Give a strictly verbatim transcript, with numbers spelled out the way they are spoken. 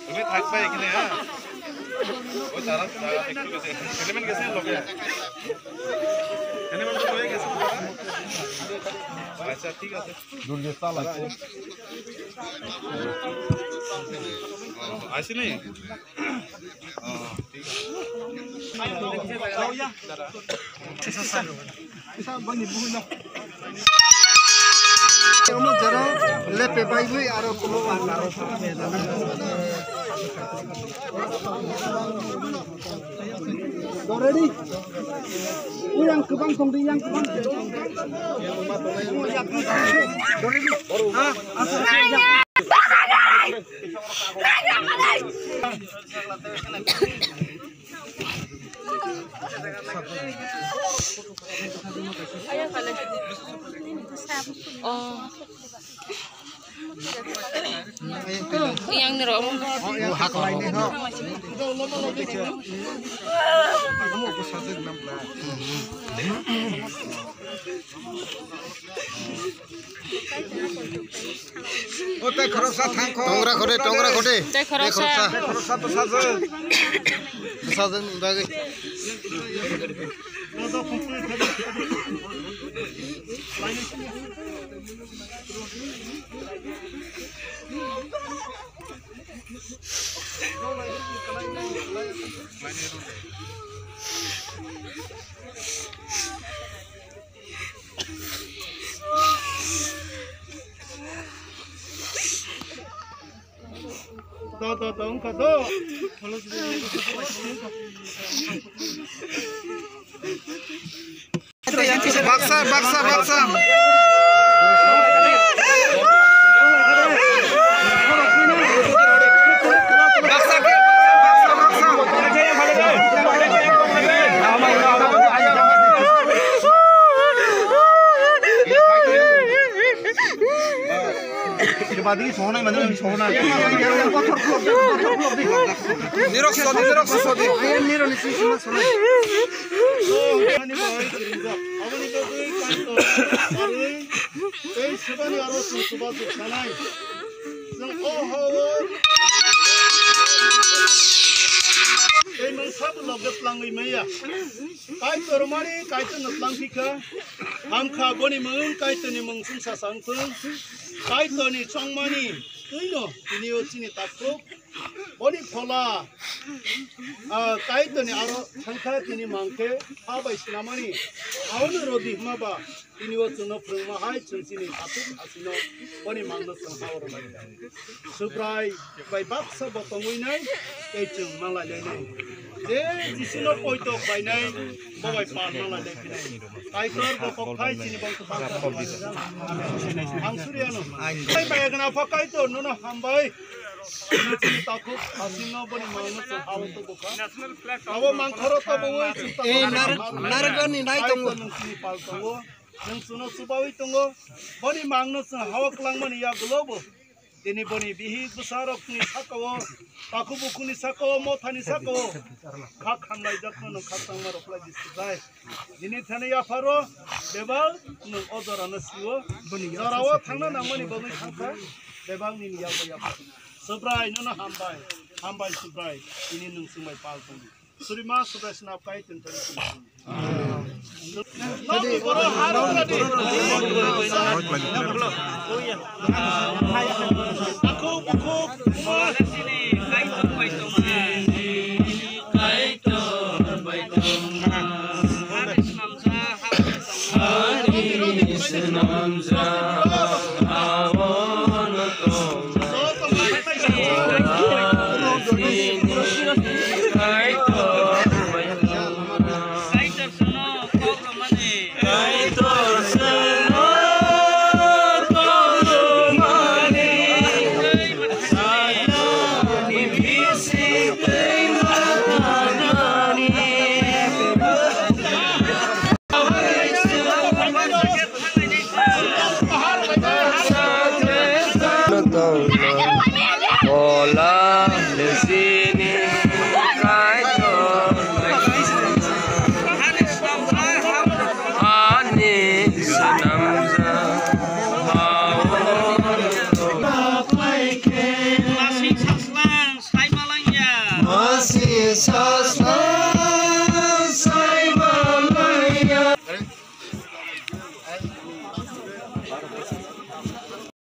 তুমি থাকবা এখানে, হ্যাঁ? ওই তারা, তারা একটু গেছে। হেলিমেন্ট গেছে লগে। হেলিমেন্ট তো লয়ে গেছে তারা। আচ্ছা, ঠিক আছে। জলদি চালাইছে। আসেনি? Omo jora lepe bai bui aro kumo wan aro. Ready? Yang kwbang tong di, yang kwbang. Ready? Ha? Yang ni rom. O tei khoroksa thang kho. Tongra khode, tongra khode. Tei khoroksa. Tei khoroksa bwsajwk. Bwsajwk ni bagwi. Do, do, do, wngkha do. Baksa, baksa, baksa. Baksa, baksa, baksa. Nirok sodi, nirok sodi. Aboni bagwi Kaitor tei Subani aro chwng chubachu sanai. Chwng o ha-o tei mungsa bo loge tlangwi maya. Kaitor mani Kaitorno tlangphi kha. Hamkha boni mung, Kaitorni mung chwngsa sa wng thung. Kaitorni chongmani twino tini o chini takhuk. Boni phola, ah, Kaitorni aro thangkha tini mangkhe ha bai sinamani. Aono rodi hwnba tini o chwngno phwrwngma hai chwng chini takhuk asino boni mangno chwng ha oro bai. Subrai bai baksa bo tongwi nai, tei chwng manglai lai nai. Je Jisuno poito bai nai, bo bai pal manglai lai phi nai. Kaitor bo kok phai chini bongso bangsa. Ang suriano. Bai bai gana pha Kaitor nono hambai. Chini takhuk asino boni mangno chwng ha o tubu kha. Abo mangkhoro tubu wi chwng Ei, nar-, narwgani nai tongo. Kaitor nwng chini pal tongo. Nwng chwngno chubawi tongo. Boni mangno chwng ha o kwlangmani yagulo bo. Tini boni bihik bwsarokni sakao, takhuk bukhukni sakao, mothani sakao kha khamlaijakno nwng khakchangma rwkhlai di sujai. Nini thani yapharo bebak nwng o jorano sio. Jorao thangna nangmani bagwi thangkha bebak nini yakbai yaphar. Subrai nono hambai, hambai Subrai, tini nwng chwngbai pal tongdi. Surima Subrai Snap Kaitor tongdi. Masi sasna